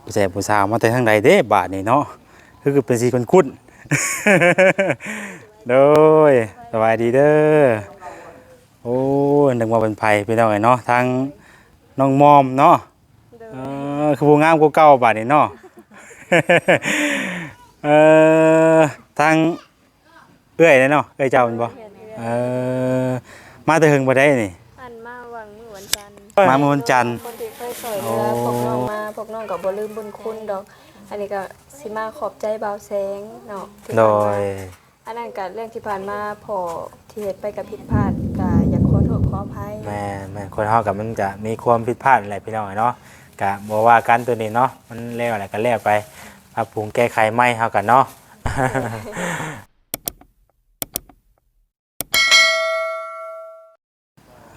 ຜູ້ແຊຜູ້ສາວມາແຕ່ທາງໃດເດ້ບາດນີ້ເນາະ ຄື ຄືເປັນສີຂຸ້ນໆ ໂດຍ ສະບາຍດີເດີ. ໂອ້ຍ ນຶກວ່າເປັນໃຜພີ່ນ້ອງເອີຍເນາະ ທາງນ້ອງມອມເນາະ. ໂດຍ ເອີ ຄືບໍ່ງາມກວ່າເກົ່າບາດນີ້ເນາະ. ເອີ ທາງ ເອື້ອຍເດ້ເນາະ ເອື້ອຍເຈົ້າແມ່ນບໍ່? ແມ່ນ ເອີ ມາແຕ່ເຫິງບໍ່ໄດ້ນີ້? ອັນ ມາຫວ່າງມື້ວັນຈັນ ມາມື້ວັນຈັນ. ຄົນທີ່ເຄີຍຊ່ອຍເຫຼືອ ໂອ້ ພວກນ້ອງມາ ພວກນ້ອງກໍບໍ່ລືມບຸນຄຸນດອກ. ອັນນີ້ກໍຊິມາຂອບໃຈບ່າວແສງເນາະ ທີ່ ໂດຍ ຜ່ານມາ. ອັນນັ້ນກໍເລື່ອງທີ່ຜ່ານມາ ເພາະທີ່ເຮັດໄປກໍຜິດພາດ ກໍຢາກຂໍໂທດຂໍອະໄພ. ແມ່ນໆ ຄົນເຮົາກໍມັນຈະມີຄວາມຜິດພາດແຫຼະພີ່ນ້ອງເນາະ ກະບໍ່ວ່າກັນໂຕນີ້ເນາະ ມັນແລ້ວແຫຼະກໍແລ້ວໄປ ປັບປຸງແກ້ໄຂໃໝ່ເຮົາກັນເນາະ.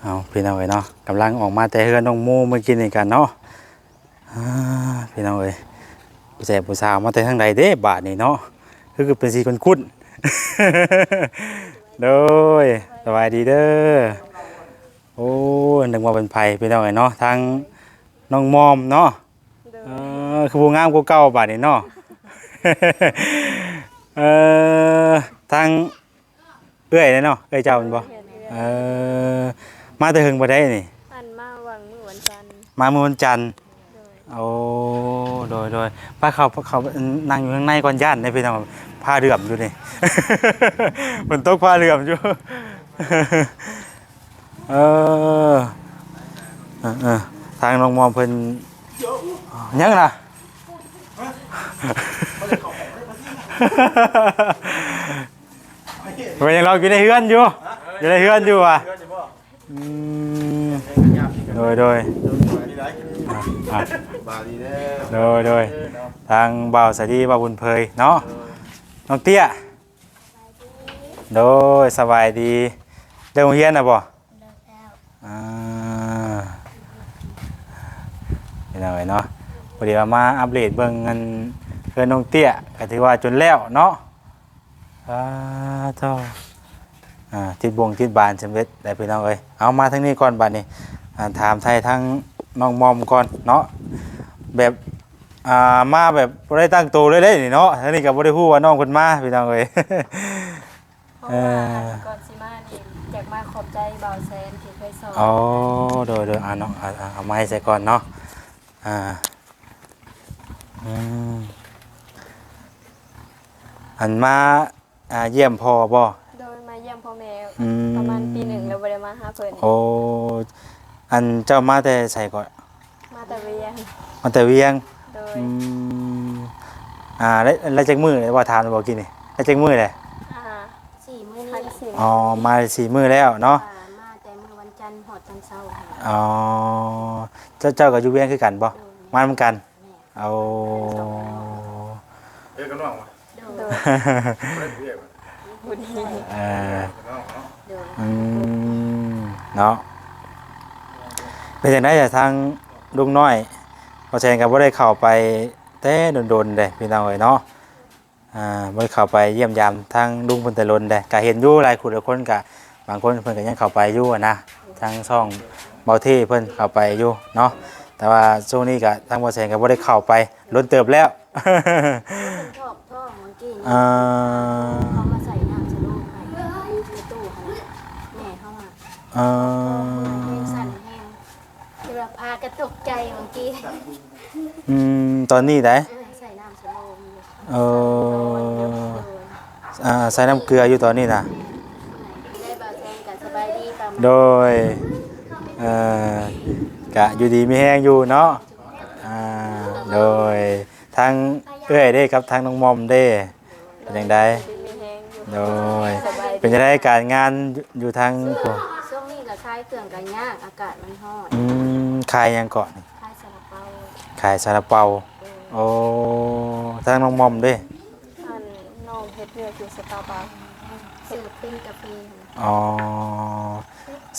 ເອົາ ພີ່ນ້ອງເອີຍເນາະ ກຳລັງອອກມາແຕ່ເຮືອນນ້ອງໂມເມື່ອກີ້ນີ້ກັນເນາະ. ອາ ພີ່ນ້ອງເອີຍ ຜູ້ແຊຜູ້ສາວມາແຕ່ທາງໃດເດ້ບາດນີ້ເນາະ ຄື ຄືເປັນສີຂຸ້ນໆ. ໂດຍ ສະບາຍດີເດີ. ໂອ້ຍ ນຶກວ່າເປັນໃຜພີ່ນ້ອງເອີຍເນາະ ທາງນ້ອງມອມເນາະ. ໂດຍ ເອີ ຄືບໍ່ງາມກວ່າເກົ່າບາດນີ້ເນາະ. ເອີ ທາງ ເອື້ອຍເດ້ເນາະ ເອື້ອຍເຈົ້າແມ່ນບໍ່? ແມ່ນ ເອີ ມາແຕ່ເຫິງບໍ່ໄດ້ນີ້? ອັນ ມາຫວ່າງມື້ວັນຈັນ ມາມື້ວັນຈັນ. ໂດຍ ໂອ້ ໂດຍໆ ພາເຂົ້າ ເຂົ້າ ນັ່ງຢູ່ຂ້າງໃນກ່ອນ ຢ້ານເດ້ພີ່ນ້ອງ ຜ້າເຫຼື້ອມຢູ່ນີ້ ຝົນຕົກ ຜ້າເຫຼື້ອມຢູ່. ເອີ ເອີໆ ທາງນ້ອງມອມເພິ່ນ ຫຍັງນະ? ເພິ່ນຍັງລອກຢູ່ໃນເຮືອນຢູ່ ຢູ່ໃນເຮືອນຢູ່ຫວາ? ອືມ ໂດຍໆ ອ່ະ ອ່ະ ສະບາຍດີເດີ. ໂດຍໆ ເນາະ ທາງບ່າວສາລີ ບ່າວບຸນເຜີຍເນາະ. ໂດຍ ນ້ອງເຕ້ຍ ໂດຍ ສະບາຍດີ. ເລີກໂຮງຮຽນແລ້ວບໍ່? ເລີກແລ້ວ. ອ່າ ພີ່ນ້ອງເອີຍເນາະ ພໍດີວ່າມາອັບເດດເບິ່ງອັນເຮືອນນ້ອງເຕ້ຍ ກໍຖືວ່າຈົນແລ້ວເນາະ. ສາທຸ ອ່າ ຕິດບົງຕິດບານສຳເລັດແລ້ວພີ່ນ້ອງເອີຍ. ເອົາ ມາທາງນີ້ກ່ອນບາດນີ້ ອ່າ ຖາມໄຖ່ທາງນ້ອງມອມກ່ອນເນາະ ແບບ ອ່າ ມາແບບບໍ່ໄດ້ຕັ້ງໂຕເລີຍເດ້ນີ້ເນາະ. ທາງນີ້ກໍບໍ່ໄດ້ຮູ້ວ່ານ້ອງເພິ່ນມາ ພີ່ນ້ອງເອີຍ. ເພາະວ່າ ເອີ ອັນກ່ອນຊິມານີ້ ຢາກມາຂອບໃຈບ່າວແສນທີ່ເຄີຍຊ່ອຍ. ອໍ ໂດຍໆ ອ່າ ເນາະ ເອົາ ເອົາ ເອົາໄມໃສ່ກ່ອນເນາະ. ອ່າ ອືມ ອັນມາ ອ່າ ຢ້ຽມພໍ່ບໍ່? ໂດຍ ມາຢ້ຽມພໍ່ແມ່ ອືມ ປະມານປີໜຶ່ງແລ້ວບໍ່ໄດ້ມາຫາເພິ່ນ. ໂອ້ ອັນເຈົ້າມາແຕ່ໃສເກາະ? ມາແຕ່ວຽງ. ມາແຕ່ວຽງ. ໂດຍ ອືມ ອ່າ ໄດ້ ໄດ້ຈັກມື້ແລ້ວ ວ່າຖາມແລ້ວບໍ່ກີ້ນີ້? ໄດ້ຈັກມື້ແລ້ວ? ອ່າ ສີ່ມື້ນີ້. ອໍ ມາໄດ້ສີ່ມື້ແລ້ວເນາະ. ອ່າ ມາແຕ່ມື້ວັນຈັນຮອດຕອນເຊົ້າ. ອໍ ເຈົ້າ ເຈົ້າກໍຢູ່ວຽງຄືກັນບໍ່? ໂດຍ ມານຳກັນ. ແມ່ນ. ໂອ້ ເອີ ກັບນ້ອງວະ? ໂດຍ ບໍ່ໄດ້ເປັນເອື້ອຍວະ? ບໍ່ໄດ້. ເອີ ກັບນ້ອງເນາະ. ໂດຍ ອືມ ເນາະ ເປັນຈັ່ງໃດທາງລຸງນ້ອຍ? ບໍ່ແຊນກໍບໍ່ໄດ້ເຂົ້າໄປແຕ່ດົນໆເດ້ ພີ່ນ້ອງເອີຍເນາະ. ອ່າ ບໍ່ໄດ້ເຂົ້າໄປຢ້ຽມຢາມທາງລຸງເພິ່ນແຕ່ດົນເດ້. ກະເຫັນຢູ່ຫຼາຍຄູ່ຫຼາຍຄົນ ກະບາງຄົນເພິ່ນກໍຍັງເຂົ້າໄປຢູ່ຫັ້ນນະ ທາງຊ່ອງເບົາເທເພິ່ນເຂົ້າໄປຢູ່ເນາະ. ແຕ່ວ່າຊ່ວງນີ້ກະທາງບໍ່ແສນກໍບໍ່ໄດ້ເຂົ້າໄປດົນເຕີບແລ້ວ. ເພິ່ນຖອກທ້ອງເມື່ອກີ້ນີ້. ອ່າ ເຂົາມາໃສ່ນ້ຳສະໂລມໃຫ້ໃນຕູ້ຫັ້ນນະ ແມ່ເຮົາອະ. ອ່າ ທ້ອງເມື່ອຍແຮງ ສັ່ນແຮງ. ຄືວ່າພາກັນຕົກໃຈເມື່ອກີ້. ອືມ ຕອນນີ້ໃດ? ເອີ ໃສ່ນ້ຳສະໂລມຢູ່. ເອີ ອ່າ ໃສ່ນ້ຳເກືອຢູ່ຕອນນີ້ນະ. ແມ່ນ. ໄດ້ ບ່າວແຊງກໍສະບາຍດີ. ໂດຍ ເອີ ກະຢູ່ດີມີແຮງຢູ່ເນາະ. ອ່າ ໂດຍ ທາງເອື້ອຍເດ້ກັບທາງນ້ອງມອມເດ້ ເປັນຈັ່ງໃດ? ໂດຍ ສະບາຍດີ. ເປັນຈັ່ງໃດການງານຢູ່ທາງ? ຊ່ວງ ຊ່ວງນີ້ກໍຂາຍເຄື່ອງກໍຍາກ ອາກາດມັນຮ້ອນ. ອືມ ຂາຍຫຍັງເກາະ? ຂາຍຊາລາເປົາ. ຂາຍຊາລາເປົາ. ໂດຍ. ໂອ້ ທາງນ້ອງມອມເດ້? ອັນ ນ້ອງເຮັດວຽກຢູ່ສະຕາບັກ ເສີບເປັນກາເຟ. ອໍ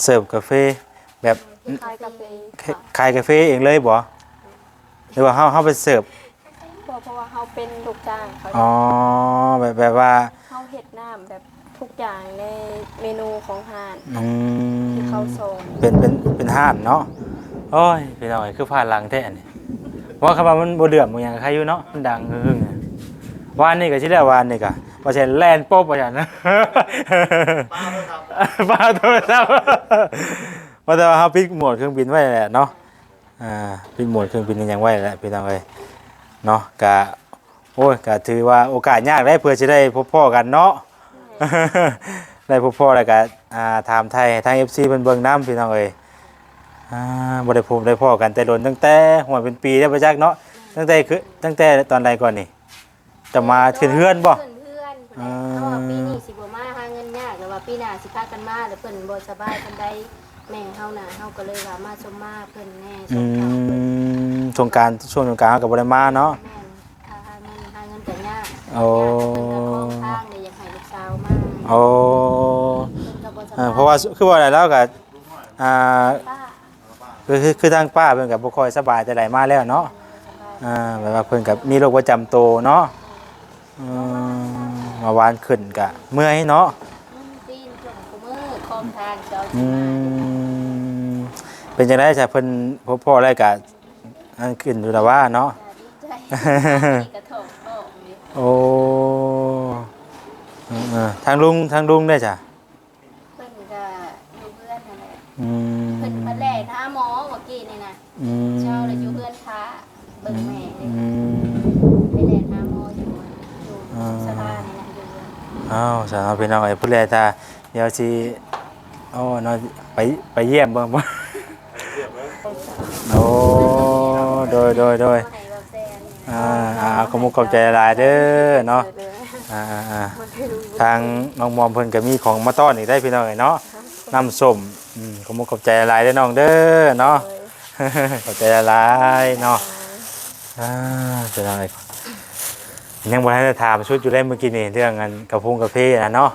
ເສີບກາເຟ ແບບ ຂາຍກາເຟ. ຂາຍກາເຟເອງເລີຍບໍ່? ຫຼືວ່າເຮົາ ເຮົາໄປເສີບ? ບໍ່ ເພາະວ່າເຮົາເປັນລູກຈ້າງເຂົາ. ອໍ ແບບ ແບບວ່າເຮົາເຮັດນ້ຳແບບທຸກຢ່າງໃນເມນູຂອງຮ້ານ. ອືມ ທີ່ເຂົາສອນ. ເປັນ ເປັນ ເປັນຮ້ານເນາະ. ໂອ້ຍ ພີ່ນ້ອງເອີຍ ຄືພາຫຼັງແທ້ອັນນີ້. ວ່າຄຳວ່າມັນບໍ່ເດືອມບໍ່ຫຍັງ ໃຄຢູ່ເນາະ ມັນດັງຫຶ່ງໆ ວານນີ້ກໍຊິແລ້ວ ວານນີ້ກໍວ່າຊິແລ່ນປົບວ່າຊັ້ນ ປາໂທລະສັບ ວ່າແຕ່ວ່າເຮົາປິດໂໝດເຄື່ອງບິນໄວ້ແຫຼະເນາະ ອ່າ ປິດໂໝດເຄື່ອງບິນອີ່ຫຍັງໄວ້ແຫຼະ ພີ່ນ້ອງເອີຍເນາະ ກະ ໂອ້ຍ ກະຖືວ່າໂອກາດຍາກເດ້ ເພື່ອຊິໄດ້ພົບພໍ້ກັນເນາະ ໄດ້ພົບພໍ້ແລ້ວກະ ອ່າ ຖາມໄຖ່ທາງເອັຟຊີເພິ່ນເບິ່ງນຳ ພີ່ນ້ອງເອີຍ ອ່າ ບໍ່ໄດ້ພົບໄດ້ພໍ້ກັນແຕ່ດົນ ຕັ້ງແຕ່ ໂຫຍ ເປັນປີແລ້ວບໍ່ຈັກເນາະ ຕັ້ງແຕ່ຄື ຕັ້ງແຕ່ຕອນໃດກ່ອນນີ້ ຈະມາຂຶ້ນເຮືອນບໍ່? ຂຶ້ນເຮືອນພຸ້ນແຫຼະ ອ່າ ເພາະວ່າປີນີ້ຊິບໍ່ມາຫາເງິນຍາກ ແລ້ວວ່າປີໜ້າຊິພາກັນມາ ແລ້ວເພິ່ນບໍ່ສະບາຍປານໃດ ແມ່ເຮົານະ ເຮົາກໍເລີຍວ່າມາຊົມມາເພິ່ນແດ່ ອື ຊົມເຂົາເພິ່ນ ມ ສົງການ ຊ່ວງສົງການເຮົາກໍບໍ່ໄດ້ມາເນາະ ແມ່ນ ຖ້າຫາເງິນ ຫາເງິນກໍຍາກ ໂອ້ ຍາກ ເພິ່ນກໍຄອງທາງເດ້ ຢາກໃຫ້ລູກສາວມາ ໂອ້ ເພິ່ນກໍບໍ່ສະບາຍ ເອີ ເພາະວ່າຄືວ່າແຫຼະ ລາວກໍ ອ່າ ປ້າ ຄື ຄື ຄືທາງປ້າເພິ່ນກໍບໍ່ຄ່ອຍສະບາຍແຕ່ໃດມາແລ້ວເນາະ ເອີ ສະບາຍ ອ່າ ແບບວ່າເພິ່ນກໍມີໂລກປະຈຳໂຕເນາະ ອືມ ເມື່ອວານຂຶ້ນກະເມື່ອຍເນາະ ອືມ ປີນຂຶ້ນຄູ່ມື້ ຄອງທາງເຈົ້າ ອືມ ເປັນຈັ່ງໃດຊະ ເພິ່ນພົບພໍ້ແລ້ວກະ ອັນ ຂຶ້ນຢູ່ລະວ່າເນາະ ກະດີໃຈ ກະຖອກອອກເລີຍ ໂອ້ ເອີໆ ທາງລຸງ ທາງລຸງເດ້ຊະ? ເພິ່ນກໍຢູ່ເຮືອນຫັ້ນແຫຼະ ອືມ ເພິ່ນໄປແລ່ນຫາໝໍມື້ກີ້ນີ້ນະ ອືມ ເຈົ້າລະຢູ່ເຮືອນພະ ເບິ່ງແມ່ເດ້ ອືມ ໄປແລ່ນຫາໝໍຢູ່ ຢູ່ ອ່າ ສະພານີ້ນະ ຢູ່ເຮືອນ ອ້າວ ຊັ້ນເນາະ ພີ່ນ້ອງເອີຍ ພຸ້ນແຫຼະ ຖ້າດຽວຊິ ໂອ້ ເນາະ ໄປ ໄປຢ້ຽມເບິ່ງບໍ່? ໂອ້ ໂດຍ ໂດຍ ໂດຍ ອ່າ ອ່າ ຂອບມຸກຂອບໃຈຫຼາຍເດີເນາະ ອ່າໆ ທາງນ້ອງມອມເພິ່ນກໍມີຂອງມາຕ້ອນອີກໄດ໋ ພີ່ນ້ອງເອີຍເນາະ ນ້ຳສົ້ມ ອືມ ຂອບມຸກຂອບໃຈຫຼາຍເດີນ້ອງເດີເນາະ ໂດຍ ຂອບໃຈຫຼາຍໆເນາະ ອ່າ ພີ່ນ້ອງເອີຍ ຍັງບໍ່ທັນໄດ້ຖາມສຸດຢູ່ເດ້ມື້ກີ້ນີ້ ເລື່ອງອັນກາຟົງກາເຟນະເນາະ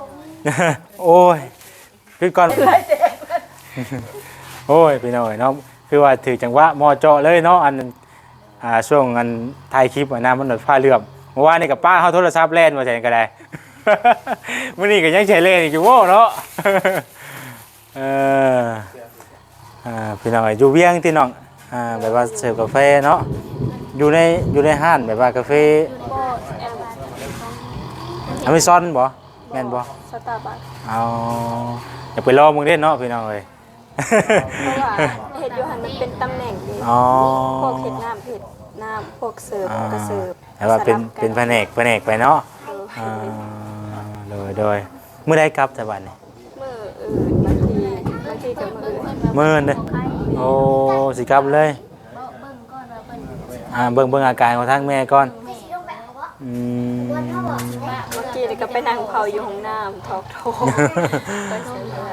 ໂອ້ຍ ຢຸດກ່ອນ ໂອ້ຍ ພີ່ນ້ອງເອີຍເນາະ ຄືວ່າຖືກຈັງຫວະເໝາະເຈາະເລີຍເນາະ ອັນ ອ່າ ຊ່ວງອັນຖ່າຍຄລິບຫັ້ນນະ ມັນຟ້າເຫຼື້ອມ ເມື່ອວານນີ້ກໍປະເຮົາໂທລະສັບແລ່ນວ່າຊັ້ນກໍໄດ້ ມື້ນີ້ກໍຍັງໃຫ້ແລ່ນອີກຢູ່ບໍ່ເນາະ ເອີ ອ່າ ພີ່ນ້ອງເອີຍ ຢູ່ວຽງຕິນ້ອງ ອ່າ ແບບວ່າເສີບກາແຟເນາະ ຢູ່ໃນ ຢູ່ໃນຮ້ານແບບວ່າກາເຟ Amazon ບໍ່? ແມ່ນບໍ່? Starbucks ເອົາ ຢາກໄປລອງເບິ່ງເດ້ເນາະ ພີ່ນ້ອງເອີຍ ເພາະວ່າເຮັດຢູ່ຫັ້ນມັນເປັນຕຳແໜ່ງເດ້ ອໍ ພວກເຮັດນ້ຳ ເຮັດນ້ຳ ພວກເສີບ ອ່າ ກໍເສີບ ແຕ່ວ່າເປັນ ສະຫຼັບກັນ ເປັນພະແນກ ພະແນກໄປເນາະ ໂດຍ ອ່າ ໂດຍ ໂດຍ ມື້ໃດກັບແຕ່ບັດນີ້? ມື້ອື່ນ ບາງທີ ບາງທີກໍມື້ອື່ນ ມື້ອື່ນເດ້ ໂອ້ ຊິກັບເລີຍ ເບິ່ງກ່ອນວ່າເພິ່ນ ອ່າ ເບິ່ງ ເບິ່ງອາການຂອງທາງແມ່ກ່ອນ ແມ່ ອືມ ເມື່ອກີ້ນີ້ກໍໄປນັ່ງເຝົ້າຢູ່ຫ້ອງນ້ຳ ຖອກທ້ອງ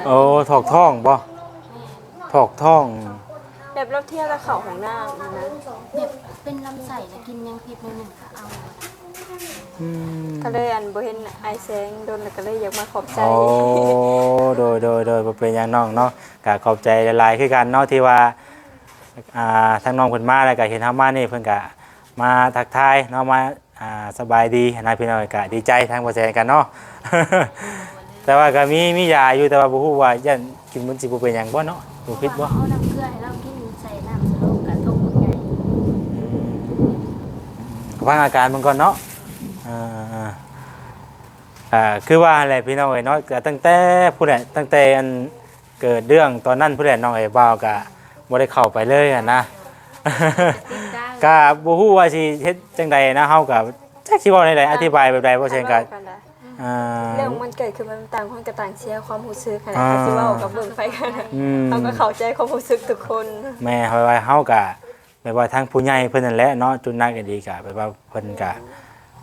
ໂອ້ ຖອກທ້ອງບໍ່? ຖອກທ້ອງ ແບບລາວທ່ຽວແລ້ວເຂົ້າຫ້ອງນ້ຳນະ ແບບເປັນລຳໄສ້ ແລ້ວກິນຫຍັງຜິດໜ້ອຍໜຶ່ງກໍເອົາ ອືມ ກໍເລີຍ ອັນ ບໍ່ເຫັນອ້າຍແສງດົນ ແລ້ວກໍເລີຍຢາກມາຂອບໃຈ ໂອ້ ໂດຍ ໂດຍ ໂດຍ ບໍ່ເປັນຫຍັງນ້ອງເນາະ ກໍຂອບໃຈຫຼາຍໆຄືກັນເນາະ ທີ່ວ່າ ອ່າ ທາງນ້ອງເພິ່ນມາ ແລ້ວກໍເຫັນເຮົາມານີ້ ເພິ່ນກໍມາທັກທາຍເນາະ ມາ ອ່າ ສະບາຍດີຫັ້ນນະ ພີ່ນ້ອງ ກໍດີໃຈທາງບໍ່ແຊນກັນເນາະ ແຕ່ວ່າກໍມີ ມີຢາຢູ່ ແຕ່ວ່າບໍ່ຮູ້ວ່າຢ້ານກິນມັນຊິບໍ່ເປັນຫຍັງບໍ່ເນາະ ບໍ່ຜິດບໍ່ ເອົານ້ຳເກືອໃຫ້ລາວກິນ ໃສ່ນ້ຳສະໂລກະທົງບັກໃຫຍ່ ອືມ ຟັງອາການເບິ່ງກ່ອນເນາະ ເອີ ອ່າ ຄືວ່າຫັ້ນແຫຼະ ພີ່ນ້ອງເອີຍເນາະ ກໍຕັ້ງແຕ່ພຸ້ນແຫຼະ ຕັ້ງແຕ່ອັນ ເກີດເລື່ອງຕອນນັ້ນພຸ້ນແຫຼະນ້ອງເອີຍ ບ່າວກະບໍ່ໄດ້ເຂົ້າໄປເລີຍຫັ້ນນະ ກະບໍ່ຮູ້ວ່າຊິເຮັດຈັ່ງໃດນະ ເຮົາກະຈັກຊິເວົ້າແນວໃດ ອະທິບາຍແບບໃດ ບໍ່ແຊນກະ ອ່າ ເລື່ອງມັນເກີດຂຶ້ນ ມັນຕ່າງຄົນກໍຕ່າງເສຍຄວາມຮູ້ສຶກຫັ້ນແຫຼະ ອ່າ ກໍຊິເວົ້າກັບເບິ່ງໄປກັນ ອືມ ເຮົາກໍເຂົ້າໃຈຄວາມຮູ້ສຶກທຸກຄົນ ແມ່ນ ເຮົາວ່າເຮົາກະ ແບບວ່າທາງຜູ້ໃຫຍ່ເພິ່ນນັ້ນແຫຼະເນາະ ຈຸດໜັກອີ່ຫຼີກະແບບວ່າເພິ່ນກະ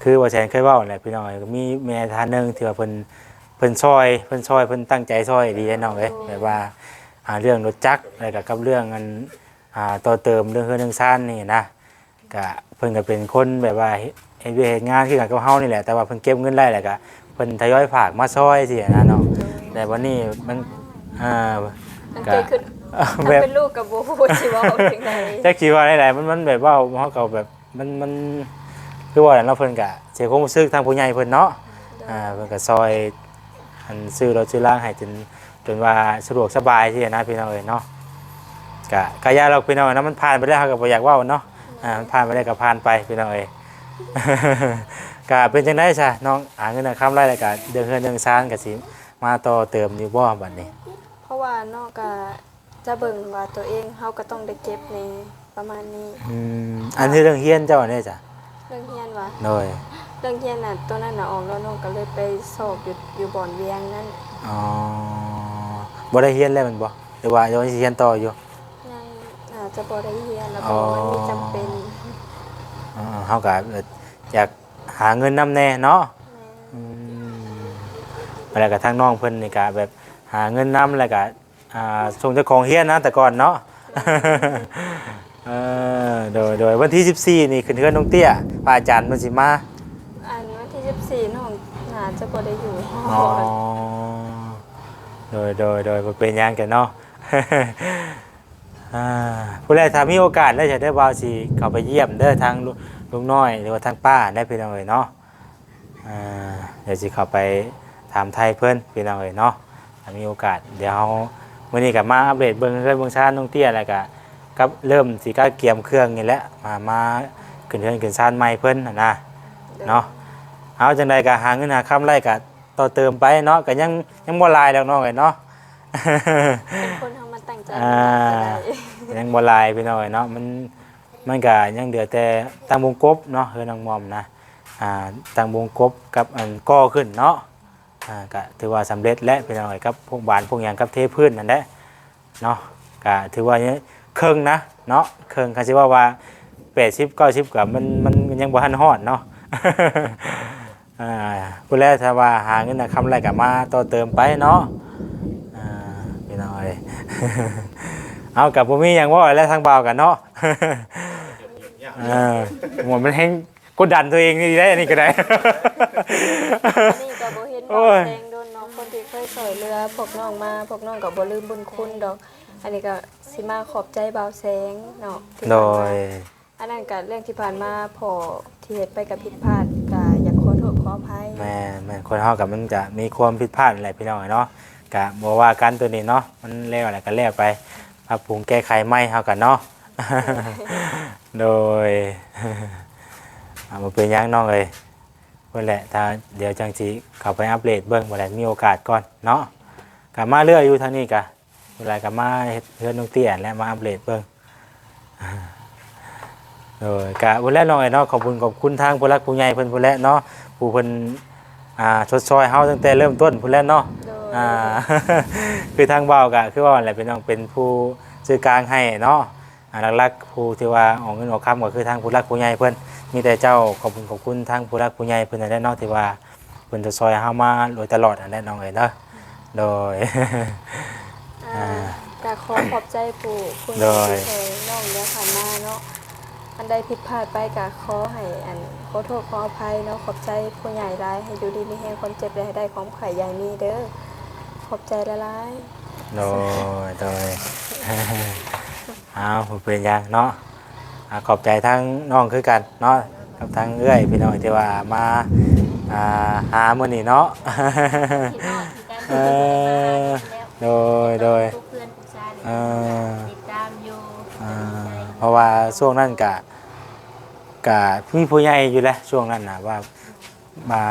ຄືວ່າແຊນເຄີຍເວົ້າແຫຼະ ພີ່ນ້ອງເອີຍ ກໍມີແມ່ທ່ານໜຶ່ງທີ່ວ່າເພິ່ນ ເພິ່ນຊ່ອຍ ເພິ່ນຊ່ອຍ ເພິ່ນຕັ້ງໃຈຊ່ອຍອີ່ຫຼີເດ້ນ້ອງເອີຍ ແບບວ່າ ອ່າ ເລື່ອງລົດຈັກ ແລ້ວກໍກັບເລື່ອງອັນ ອ່າ ຕໍ່ເຕີມເລື່ອງເຮືອນເລື່ອງຊານນີ້ນະ ກະເພິ່ນກໍເປັນຄົນແບບວ່າເຮັດ ເຮັດວຽກເຮັດງານຄືກັນກັບເຮົານີ້ແຫຼະ ແຕ່ວ່າເພິ່ນເກັບເງິນໄດ້ ແລ້ວກໍເພິ່ນທະຍອຍຝາກມາຊ່ອຍຊີ້ນະນ້ອງ ແຕ່ບັດນີ້ມັນ ອ່າ ມັນເກີດຂຶ້ນ ແບບ ເປັນລູກກໍບໍ່ຮູ້ຊິເວົ້າຈັ່ງໃດ ຈັກຊິເວົ້າແນວໃດ ມັນ ມັນແບບເວົ້າ ເຮົາກໍແບບ ມັນ ມັນ ຄືວ່າແຫຼະເນາະ ເພິ່ນກະເສຍຄວາມຮູ້ສຶກທາງຜູ້ໃຫຍ່ເພິ່ນເນາະ ອ່າ ເພິ່ນກະຊ່ອຍ ອັນ ຊື້ລົດຊື້ລາງໃຫ້ຈົນ ຈົນວ່າສະດວກສະບາຍຊີ້ນະ ພີ່ນ້ອງເອີຍເນາະ ກະ ກະຢ່າດອກ ພີ່ນ້ອງເນາະ ມັນຜ່ານໄປແລ້ວ ເຮົາກໍບໍ່ຢາກເວົ້າເນາະ ອ່າ ມັນຜ່ານໄປໄດ້ກໍຜ່ານໄປພີ່ນ້ອງເອີຍ. ກະເປັນຈັ່ງໃດຊະນ້ອງ ຫາເງິນຫາຄຳໄດ້ແລ້ວກະເລື່ອງເຮືອນເລື່ອງຊານກະຊິມາຕໍ່ເຕີມຢູ່ບໍ່ບັດນີ້? ເພາະວ່ານ້ອງກະຈະເບິ່ງວ່າໂຕເອງ ເຮົາກໍຕ້ອງໄດ້ເກັບແດ່ປະມານນີ້. ອືມ ອັນທີ່ເລື່ອງຮຽນເຈົ້າເດ້ຊະ? ເລື່ອງຮຽນຫວາ? ໂດຍ ເລື່ອງຮຽນນະ ໂຕນັ້ນນະອອກແລ້ວ ນ້ອງກໍເລີຍໄປສອບຢູ່ ຢູ່ບ່ອນວຽງນັ້ນ. ອໍ ບໍ່ໄດ້ຮຽນແລ້ວແມ່ນບໍ່ ຫຼືວ່າຍັງຊິຮຽນຕໍ່ຢູ່? ຍັງ ອາດຈະບໍ່ໄດ້ຮຽນແລ້ວ ເພາະວ່າມັນມີຈຳເປັນ. ອໍ ເຮົາກໍ ເອີ ຢາກຫາເງິນນຳແດ່ເນາະ. ແມ່ນ ອືມ ແລ້ວກໍທາງນ້ອງເພິ່ນນີ້ກໍແບບຫາເງິນນຳ ແລ້ວກໍ ອ່າ ສົ່ງເຈົ້າຂອງຮຽນນະແຕ່ກ່ອນເນາະ. ເອີ ໂດຍ ໂດຍ ວັນທີສິບສີ່ນີ້ຂຶ້ນເຮືອນນ້ອງເຕ້ຍ ພະອາຈານເພິ່ນຊິມາ. ອັນວັນທີສິບສີ່ນ້ອງໜ້າຈະບໍ່ໄດ້ຢູ່. ອໍ ໂດຍ ໂດຍ ໂດຍ ບໍ່ເປັນຫຍັງກັນເນາະ. ອ່າ ຜູ້ໃດຖ້າມີໂອກາດແລ້ວຈະໄດ້ ບ່າວຊິເຂົ້າໄປຢ້ຽມເດີ ທາງ ລຸງນ້ອຍ ຫຼືວ່າທາງປ້າໄດ້ ພີ່ນ້ອງເອີຍເນາະ. ອ່າ ດຽວຊິເຂົ້າໄປຖາມໄຖ່ເພິ່ນ ພີ່ນ້ອງເອີຍເນາະ ຖ້າມີໂອກາດ. ດຽວເຮົາ ມື້ນີ້ກໍມາອັບເດດເບິ່ງເຮືອນເບິ່ງຊານນ້ອງເຕ້ຍ ແລ້ວກໍກັບ ເລີ່ມຊິກະກຽມເຄື່ອງນີ້ແຫຼະ ມາ ມາຂຶ້ນເຮືອນຂຶ້ນຊານໃໝ່ເພິ່ນຫັ້ນນະ ໂດຍ ເນາະ. ເອົາ ຈັ່ງໃດກໍຫາເງິນຫາຄຳໄດ້ກໍຕໍ່ເຕີມໄປເນາະ ກໍຍັງ ຍັງບໍ່ຫຼາຍດອກນ້ອງເອີຍເນາະ. ເປັນຄົນເຮົາມັນຕັ້ງໃຈ ອ່າ ມັນຢາກຈະໄດ້ ຍັງບໍ່ຫຼາຍ ພີ່ນ້ອງເອີຍເນາະ. ມັນ ມັນກໍຍັງເຫຼືອແຕ່ຕັ້ງວົງກົບເນາະ ເຮືອນນ້ອງມອມນະ ອ່າ ຕັ້ງວົງກົບກັບອັນກໍ່ຂຶ້ນເນາະ. ອ່າ ກະຖືວ່າສຳເລັດແລ້ວ ພີ່ນ້ອງເອີຍ ກັບພວກບານພວກຫຍັງ ກັບເທພື້ນນັ້ນແຫຼະເນາະ. ກະຖືວ່າເຄິ່ງນະເນາະ ເຄິ່ງ ຄັນຊິເວົ້າວ່າແປດສິບ ເກົ້າສິບ ກະມັນ ມັນ ມັນຍັງບໍ່ທັນຮອດເນາະ. ອ່າ ພຸ້ນແຫຼະ ຖ້າວ່າຫາເງິນຫາຄຳໄດ້ກະມາຕໍ່ເຕີມໄປເນາະ. ອ່າ ພີ່ນ້ອງເອີຍ ເອົາ ກະບໍ່ມີຫຍັງເວົ້າແລ້ວ ທາງບ່າວກັນເນາະ. ເອີ ໂອ້ຍ ມັນແຮງ ກົດດັນຕົວເອງນີ້ໄດ້ ອັນນີ້ກໍໄດ້. ອັນນີ້ກໍບໍ່ເຫັນ ໂອ້ຍ ບ່າວແສງດົນເນາະ ຄົນທີ່ເຄີຍຊ່ວຍເຫຼືອພວກນ້ອງມາ ພວກນ້ອງກໍບໍ່ລືມບຸນຄຸນດອກ. ອັນນີ້ກໍຊິມາຂອບໃຈບ່າວແສງເນາະ ທີ່ ໂດຍ ຜ່ານມາ. ອັນນັ້ນກໍເລື່ອງທີ່ຜ່ານມາ ເພາະທີ່ເຮັດໄປກໍຜິດພາດ ກໍຢາກຂໍໂທດຂໍອະໄພ. ແມ່ນໆ ຄົນເຮົາກໍມັນຈະມີຄວາມຜິດພາດແຫຼະ ພີ່ນ້ອງເນາະ. ກະບໍ່ວ່າກັນ ໂຕນີ້ເນາະ ມັນແລ້ວແລ້ວກໍແລ້ວໄປ ປັບປຸງແກ້ໄຂໃໝ່ເຮົາກັນເນາະ. ໂດຍ ອ່າ ບໍ່ເປັນຫຍັງນ້ອງເອີຍ ເພິ່ນແຫຼະ ຖ້າດຽວຈັ່ງຊິເຂົ້າໄປອັບເດດເບິ່ງ ບໍ່ໄດ້ມີໂອກາດກ່ອນເນາະ. ກະມາເລື້ອຍຢູ່ທາງນີ້ກະ ເວລາກໍມາເຮັດເຮືອນນ້ອງເຕ້ຍແຫຼະ ມາອັບເດດເບິ່ງ. ໂດຍ ກະພຸ້ນແຫຼະນ້ອງເອີຍເນາະ ຂອບຄຸນ ຂອບຄຸນທາງຜູ້ຫຼັກຜູ້ໃຫຍ່ເພິ່ນພຸ້ນແຫຼະເນາະ ຜູ້ເພິ່ນ ອ່າ ຊົດຊ່ອຍເຮົາຕັ້ງແຕ່ເລີ່ມຕົ້ນພຸ້ນແຫຼະເນາະ. ໂດຍ ອ່າ ຄືທາງບ່າວກະຄືວ່າຫັ້ນແຫຼະ ເປັນ ເປັນຜູ້ສື່ກາງໃຫ້ເນາະ. ອ່າ ຫຼັກໆ ຜູ້ທີ່ວ່າອອກເງິນອອກຄຳກໍຄືທາງຜູ້ຫຼັກຜູ້ໃຫຍ່ເພິ່ນ. ມີແຕ່ເຈົ້າຂອບບຸນຂອບຄຸນທາງຜູ້ຫຼັກຜູ້ໃຫຍ່ເພິ່ນນັ້ນແຫຼະເນາະ ທີ່ວ່າ ເພິ່ນຈະຊ່ອຍເຮົາມາໂດຍຕະຫຼອດຫັ້ນແຫຼະນ້ອງເອີຍເດີ. ໂດຍ ອ່າ ອ່າ ກະຂໍຂອບໃຈຜູ້ ຜູ້ໃຫຍ່ ໂດຍ ທີ່ຊ່ອຍນ້ອງເລື່ອງຜ່ານມາເນາະ. ອັນໃດຜິດພາດໄປກະຂໍໃຫ້ ອັນ ຂໍໂທດຂໍອະໄພເນາະ. ຂອບໃຈຜູ້ໃຫຍ່ຫຼາຍ ໃຫ້ຢູ່ດີມີແຮງ ຄວາມເຈັບຢ່າໃຫ້ໄດ້ ຄວາມໄຂ້ຢ່າໃຫ້ມີເດີ. ຂອບໃຈຫຼາຍໆ. ໂດຍ ໂດຍ ອ້າວ ບໍ່ເປັນຫຍັງເນາະ. ອ່າ ຂອບໃຈທາງນ້ອງຄືກັນເນາະ ກັບທາງເອື້ອຍພີ່ນ້ອງທີ່ວ່າມາ ອ່າ ຫາມື້ນີ້ເນາະ. ເອີ ໂດຍ ໂດຍ ເອີ ຕິດຕາມຢູ່ ອ່າ ເພາະວ່າຊ່ວງນັ້ນກະ ກະມີຜູ້ໃຫຍ່ຢູ່ແຫຼະ ຊ່ວງນັ້ນນະ ວ່າ ມາ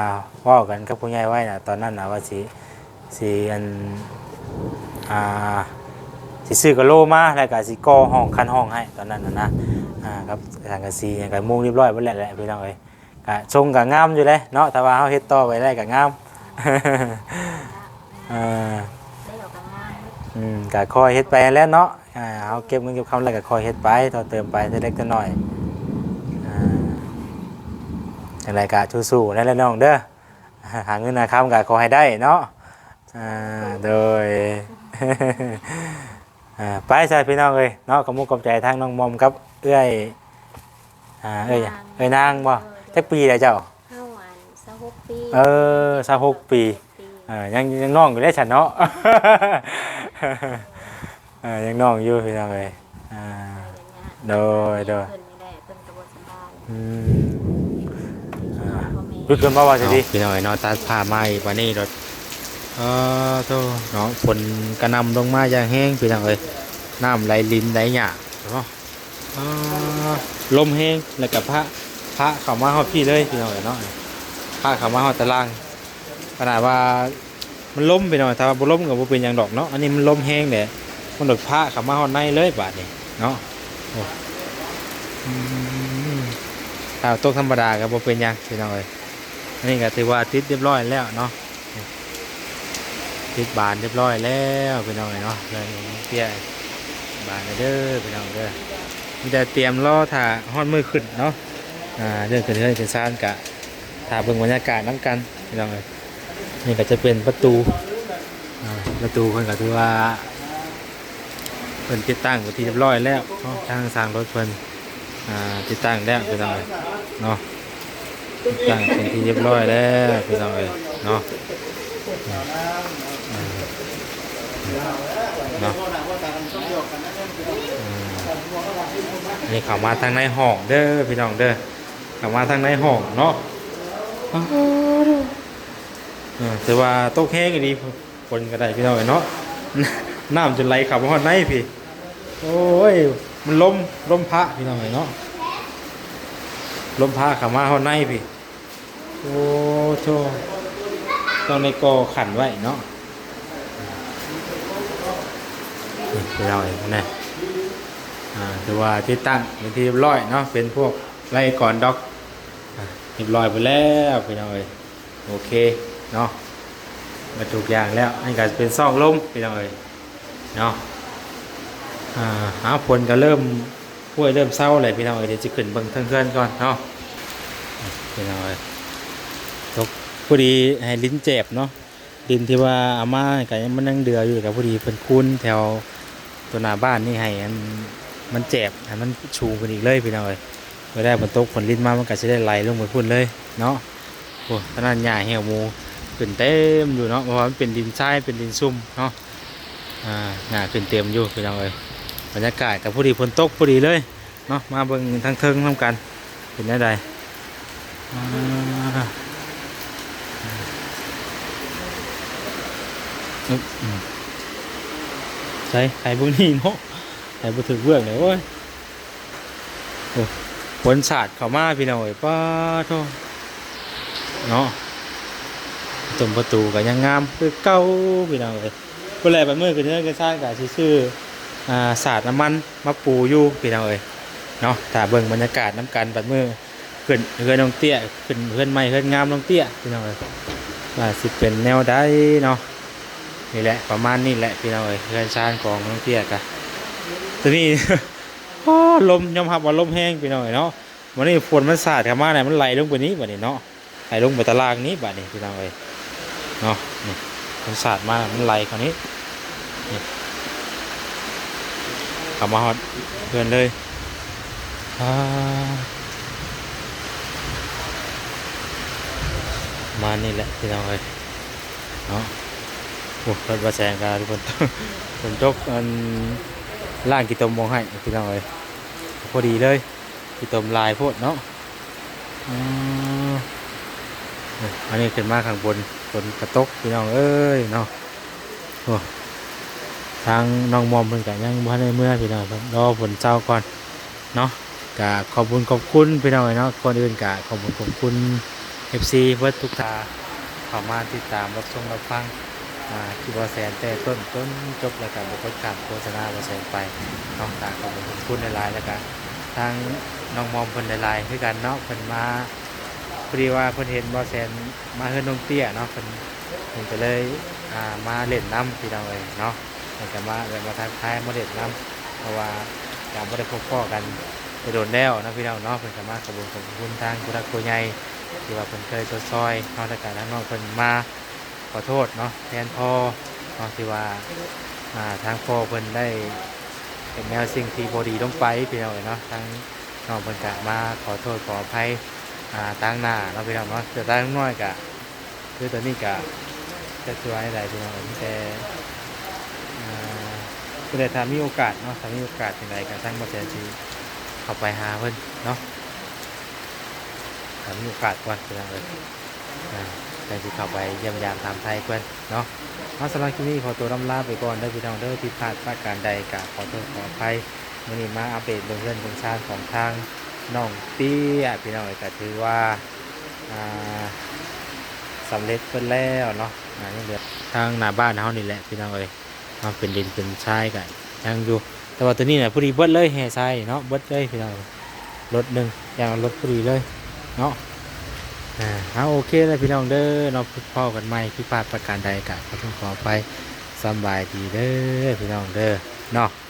ເວົ້າກັນກັບຜູ້ໃຫຍ່ໄວ້ນະ ຕອນນັ້ນນະວ່າຊິ ຊິ ອັນ ອ່າ ຊິຊື້ກະໂຫຼມາ ແລ້ວກະຊິກໍ່ຫ້ອງ ຄັນຫ້ອງໃຫ້ຕອນນັ້ນນະ ນະ ອ່າ ກັບສັງກະສີຫຍັງກະມຸງຮຽບຮ້ອຍເບິດແລ້ວແຫຼະພີ່ນ້ອງເອີຍ. ກະຊົງກະງາມຢູ່ເດ້ເນາະ ຖ້າວ່າເຮົາເຮັດຕໍ່ໄປໄດ້ກະງາມ. ເອີ ໄດ້ດອກກະງາມ ອືມ ກະຄ່ອຍເຮັດໄປຫັ້ນແຫຼະເນາະ. ອ່າ ເຮົາເກັບເງິນເກັບຄຳແລ້ວກໍຄ່ອຍເຮັດໄປ ຕໍ່ເຕີມໄປເລັກໆນ້ອຍໆ. ອ່າ ຈັ່ງໃດກໍສູ້ໆນັ້ນແຫຼະນ້ອງເດີ ຫາເງິນຫາຄຳກໍຂໍໃຫ້ໄດ້ເນາະ. ອ່າ ໂດຍ ອ່າ ໄປຊະພີ່ນ້ອງເອີຍເນາະ. ຂອບມຸກຂອບໃຈທາງນ້ອງມອມກັບເອື້ອຍ ອ່າ ເອື້ອຍ ນາງ ເອື້ອຍນາງບໍ່? ເອີ ຈັກປີແລ້ວເຈົ້າ? ເຮົາອັນ ຊາວຫົກປີ ເອີ ຊາວຫົກປີ ຊາວຫົກປີ ເອີ ຍັງ ຍັງນ້ອງຢູ່ເດ້ຊັ້ນເນາະ. ເອີ ຍັງນ້ອງຢູ່ພີ່ນ້ອງເອີຍ. ອ່າ ໂດຍ ໂດຍ ເພິ່ນນີ້ແຫຼະ ເພິ່ນກໍບໍ່ສະບາຍ ອືມ ອ່າ ຢຸດກ່ອນບໍ່ວ່າຊິດີ ພີ່ນ້ອງເອີຍເນາະ. ຕັດພາບມາອີກບາດນີ້ໂລດ ເອີ ໂທ້ເນາະ ຝົນກະໜ່ຳລົງມາຢ່າງແຮງພີ່ນ້ອງເອີຍ ນ້ຳໄຫຼລິນໄຫຼຫຍ້າເນາະ. ອ່າ ລົມແຮງ ແລ້ວກໍພະ ພະເຂົ້າມາຮອດພີ້ເລີຍພີ່ນ້ອງເອີຍເນາະ ພະເຂົ້າມາຮອດຕາລ່າງ ຂະໜາດວ່າ ມັນລົມພີ່ນ້ອງ ຖ້າວ່າບໍ່ລົມກໍບໍ່ເປັນຫຍັງດອກເນາະ ອັນນີ້ມັນລົມແຮງແຫຼະ ມັນໂດດພະເຂົ້າມາຮອດໃນເລີຍບາດນີ້ເນາະ ໂອ້ ອືມ ຖ້າຕົກທຳມະດາກໍບໍ່ເປັນຫຍັງພີ່ນ້ອງເອີຍ ອັນນີ້ກໍຖືວ່າຕິດຮຽບຮ້ອຍແລ້ວເນາະ ຕິດບານຮຽບຮ້ອຍແລ້ວພີ່ນ້ອງເອີຍເນາະ ເຮືອນເອື້ອຍນ້ອງເຕ້ຍ ບານເດີພີ່ນ້ອງເດີ ມີແຕ່ຕຽມລໍຖ້າຮອດມື້ຂຶ້ນເນາະ ອ່າ ເລື່ອງຂຶ້ນເຮືອນຂຶ້ນຊານກະຖ້າເບິ່ງບັນຍາກາດນຳກັນພີ່ນ້ອງເອີຍ. ນີ້ກໍຈະເປັນປະຕູ ອ່າ ປະຕູເພິ່ນກໍຖືວ່າ ເພິ່ນຕິດຕັ້ງເປັນທີ່ຮຽບຮ້ອຍແລ້ວເນາະ ທາງຊ່າງລົດເພິ່ນ ອ່າ ຕິດຕັ້ງແລ້ວພີ່ນ້ອງເນາະ ຕິດຕັ້ງເປັນທີ່ຮຽບຮ້ອຍແລ້ວພີ່ນ້ອງເອີຍເນາະ ເນາະ ອືມ ອັນນີ້ເຂົ້າມາທາງໃນຫ້ອງເດີພີ່ນ້ອງເດີ ເຂົ້າມາທາງໃນຫ້ອງເນາະ ເອີ ຖືວ່າຕົກແຮງອີ່ຫຼີ ຝົນກໍໄດ້ພີ່ນ້ອງເອີຍເນາະ ນ້ຳຈົນໄຫຼເຂົ້າມາຮອດໃນພີ້ ໂອ້ຍ ມັນລົມ ລົມພະພີ່ນ້ອງເອີຍເນາະ ລົມພະເຂົ້າມາຮອດໃນພີ້ ໂອ້ໂທ້ ຕ້ອງໄດ້ກໍ່ຂັນໄວ້ເນາະ ນີ້ພີ່ນ້ອງເອີຍນະ ອ່າ ຖືວ່າຕິດຕັ້ງເປັນທີ່ຮຽບຮ້ອຍເນາະ ເປັນພວກໄລ່ກ່ອນດອກ ອ່າ ຮຽບຮ້ອຍໝົດແລ້ວພີ່ນ້ອງເອີຍ ໂອເຄເນາະ ໝົດທຸກຢ່າງແລ້ວ ອັນນີ້ກໍເປັນຊ່ອງລົມພີ່ນ້ອງເອີຍເນາະ ອ່າ ເອົາ ຝົນກໍເລີ່ມ ໂອ້ຍ ເລີ່ມເຊົາແລ້ວພີ່ນ້ອງເອີຍ ດຽວຊິຂຶ້ນເບິ່ງເທິງເຮືອນກ່ອນເນາະ ພີ່ນ້ອງເອີຍ ຕົກ ພໍດີໃຫ້ດິນແຈບເນາະ ດິນທີ່ວ່າເອົາມາກໍຍັງ ມັນຍັງເຫຼືອຢູ່ ກໍພໍດີເພິ່ນຄູນແຖວຕົວໜ້າບ້ານນີ້ໃຫ້ອັນ ມັນແຈບ ໃຫ້ມັນສູງຂຶ້ນອີກເລີຍພີ່ນ້ອງເອີຍ ເວລາຝົນຕົກຝົນລິນມາ ມັນກໍຊິໄດ້ໄຫຼລົງໄປພຸ້ນເລີຍເນາະ ໂອ້ ຂະໜາດຫຍ້າແຫ້ວໝູຂຶ້ນເຕັມຢູ່ເນາະ ເພາະວ່າມັນເປັນດິນຊາຍ ເປັນດິນຊຸ່ມເນາະ ອ່າ ຫຍ້າຂຶ້ນເຕັມຢູ່ພີ່ນ້ອງເອີຍ ບັນຍາກາດກໍພໍດີ ຝົນຕົກພໍດີເລີຍ ເນາະ ມາເບິ່ງທາງເທິງນຳກັນ ເປັນແນວໃດ ອ່າ ອຶບ ອືມ ໃສ ໄຂເບິ່ງນີ້ເນາະ ໄຂບໍ່ຖືກເບື້ອງເລີຍ ໂອ້ຍ ໂອ້ ຝົນສາດເຂົ້າມາພີ່ນ້ອງເອີຍ ປາໂທ້ ເນາະ ຕົມປະຕູກໍຍັງງາມຄືເກົ່າພີ່ນ້ອງເອີຍ ພຸ້ນແຫຼະ ບັດມື້ຂຶ້ນເຮືອນຂຶ້ນຊານກໍຊິຊື້ ອ່າ ສາດນ້ຳມັນມາປູຢູ່ພີ່ນ້ອງເອີຍເນາະ ຖ້າເບິ່ງບັນຍາກາດນຳກັນ ບັດມື້ຂຶ້ນເຮືອນນ້ອງເຕ້ຍ ຂຶ້ນເຮືອນໃໝ່ເຮືອນງາມນ້ອງເຕ້ຍພີ່ນ້ອງເອີຍ ວ່າຊິເປັນແນວໃດເນາະ ນີ້ແຫຼະ ປະມານນີ້ແຫຼະພີ່ນ້ອງເອີຍ ເຮືອນຊານຂອງນ້ອງເຕ້ຍກະ ຕອນນີ້ ໂອ້ ລົມ ຍອມຮັບວ່າລົມແຮງພີ່ນ້ອງເອີຍເນາະ ມື້ນີ້ຝົນມັນສາດເຂົ້າມາແລ້ວ ມັນໄຫຼລົງໄປນີ້ບັດນີ້ເນາະ ໄຫຼລົງໄປຕາລ່າງນີ້ບາດນີ້ພີ່ນ້ອງເອີຍເນາະ ນີ້ ມັນສາດມາ ມັນໄຫຼເຂົ້ານີ້ ນີ້ ເຂົ້າມາຮອດເຮືອນເລີຍ ອ່າ ປະມານນີ້ແຫຼະພີ່ນ້ອງເອີຍເນາະ ໂອ້ ລົດບ່າວແສງກໍຝົນຕົກ ຝົນຕົກ ອັນ ລ້າງຂີ້ຕົມອອກໃຫ້ພີ່ນ້ອງເອີຍ ພໍດີເລີຍ ຂີ້ຕົມຫຼາຍໂພດເນາະ ອືມ ອັນນີ້ຂຶ້ນມາຂ້າງບົນ ຝົນກະຕົກພີ່ນ້ອງເອີຍເນາະ ໂອ້ ທາງນ້ອງມອມເພິ່ນກະຍັງບໍ່ທັນໄດ້ເມືອພີ່ນ້ອງ ເພິ່ນລໍຝົນເຊົາກ່ອນເນາະ ກະຂອບບຸນຂອບຄຸນພີ່ນ້ອງເອີຍເນາະ ກ່ອນອື່ນກະຂອບບຸນຂອບຄຸນ ເອັຟຊີ ເບິດທຸກທ່ານ ເຂົ້າມາຕິດຕາມຮັບຊົມຮັບຟັງ ອ່າ ຄລິບບ່າວແສນແຕ່ຕົ້ນຈົນຈົບ ແລ້ວກໍບໍ່ກົດຂ້າມໂຄສະນາບ່າວແສນໄປເນາະ ກໍຂອບຄຸນຫຼາຍໆ ແລ້ວກໍທາງນ້ອງມອມເພິ່ນຫຼາຍໆ ຄືກັນເນາະ ເພິ່ນມາ ພໍດີວ່າເພິ່ນເຫັນບ່າວແສນມາເຮືອນນ້ອງເຕ້ຍເນາະ ເພິ່ນ ເພິ່ນກໍເລີຍ ອ່າ ມາຫຼິ້ນນຳພີ່ນ້ອງເອີຍເນາະ ເພິ່ນກໍມາແບບວ່າທັກທາຍມາຫຼິ້ນນຳ ເພາະວ່າກໍບໍ່ໄດ້ພົບພໍ້ກັນ ໂດນແລ້ວເນາະ ພີ່ນ້ອງເນາະ ເພິ່ນກໍມາຂອບຄຸນຂອບຄຸນທາງຜູ້ຫຼັກຜູ້ໃຫຍ່ ທີ່ວ່າເພິ່ນເຄີຍຊົດຊ່ອຍເຮົາ ແລ້ວກະທາງນ້ອງເພິ່ນມາຂໍໂທດເນາະ ແທນພໍ່ເນາະ ທີ່ວ່າ ອ່າ ທາງພໍ່ເພິ່ນໄດ້ເຮັດແນວສິ່ງທີ່ບໍ່ດີລົງໄປ ພີ່ນ້ອງເອີຍເນາະ ທາງນ້ອງເພິ່ນກະມາຂໍໂທດຂໍອະໄພ ອ່າ ຕາງໜ້າເນາະ ພີ່ນ້ອງເນາະ ແຕ່ທາງນ້ອຍກະ ຄືຕອນນີ້ກະ ຈັກຊິວ່າແນວໃດພີ່ນ້ອງ ມີແຕ່ ອ່າ ຜູ້ໃດຖ້າມີໂອກາດເນາະ ຖ້າມີໂອກາດຈັ່ງໃດກະທາງບ່າວແສນຊິເຂົ້າໄປຫາເພິ່ນເນາະ ຖ້າມີໂອກາດກ່ອນພີ່ນ້ອງເອີຍ ອ່າ ຈັ່ງຊິເຂົ້າໄປຢ້ຽມຢາມຖາມໄຖ່ເພິ່ນເນາະ ເອົາ ສຳລັບຄລິບນີ້ຂໍຕົວລຳລາໄປກ່ອນເດີພີ່ນ້ອງເດີ ຜິດພາດປະການໃດກະຂໍໂທດຂໍອະໄພ ມື້ນີ້ມາອັບເດດເບິ່ງເຮືອນເບິ່ງຊານຂອງທາງ ນ້ອງເຕ້ຍ ພີ່ນ້ອງເອີຍ ກໍຖືວ່າ ອ່າ ສຳເລັດເບິດແລ້ວເນາະ. ອ່າ ຍັງເຫຼືອທາງໜ້າບ້ານເຮົານີ້ແຫຼະ ພີ່ນ້ອງເອີຍເນາະ, ເປັນດິນເປັນຊາຍກໍຍັງຢູ່ ແຕ່ວ່າໂຕນີ້ນະ ພໍດີເບິດເລີຍ ແຮ່ຊາຍເນາະ ເບິດເລີຍ ພີ່ນ້ອງເອີຍ. ລົດໜຶ່ງ ຢ່າງລົດພໍດີເລີຍເນາະ. ອ່າ ເອົາ ໂອເຄເລີຍ ພີ່ນ້ອງເດີເນາະ, ພົບພໍ້ກັນໃໝ່ ຜິດພາດປະການໃດກໍຂໍໂທດຂໍອະໄພ. ສຳບາຍດີເດີ ພີ່ນ້ອງເດີເນາະ.